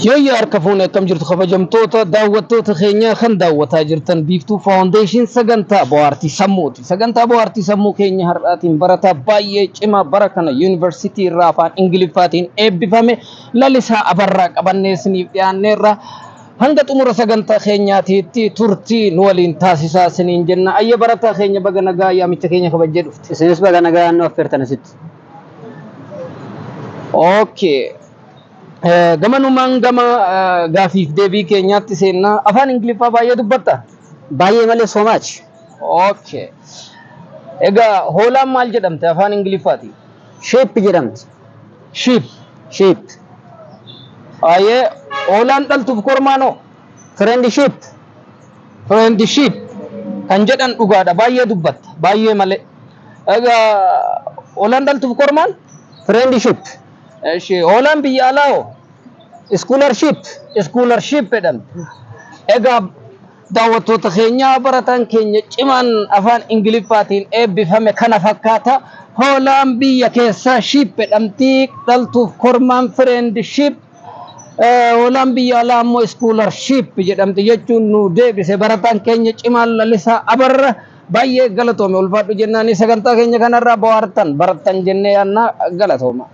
Yooyyaa, harka fuune, akkam jirtu kabajamtoota daawwattoota keenyaa kan daawwataa jirtan Biiftuu Foundation sagantaa bohaartii sammuuti. Sagantaa bohaartii sammuu keenya har'aatiin barataa baay'ee cimaa bara kana yuunivarsiitii irraa afaan Ingiliffaatiin eebbifame Lalisaa Abarraa qabannee isiniif dhiyaanneerra. Hanga xumura sagantaa keenyaatiitti turtii nu waliin taasisaa isiniin jenna. Ayya, barataa keenya, baga nagaa yaamicha keenya kabajjee dhufte. Isinis baga nagaa nu affeertan asitti. Okay. Gamanumaan gama gaafiif deebii keenyaatti seennaa. Afaan Ingiliffaa baay'ee dubbatta? Baay'ee malee, so much. Okay. Egaa hoolaan maal jedhamte afaan Ingiliffaati? Sheep jedhamti. Sheep. Sheep. Baay'ee, hoolaan dhaltuuf kormaanoo? Friendship. Friendship kan jedhan dhugaadha. Baay'ee dubbatta. Baay'ee malee. Egaa hoolaan dhaltuuf kormaan? Friendship. Eshi, hoolaan biyya alaa hoo? Scholarship. Scholarship jedhamti. Egaa daawwattoota keenyaa, barataan keenya cimaan afaan Ingiliffaatiin eebbifame kana fakkaata. Hoolaan biyya keessaa sheep jedhamti. Dhaltuuf kormaan friendship. Hoolaan biyya alaa immoo scholarship jedhamti jechuun nu deebise barataan keenya cimaan Lalisaa Abarra. Baay'ee galatoome, ulfaadhu jennaani. Sagantaa keenya kanarraa bohaartan, barattan jennee yaannaa, galatooma.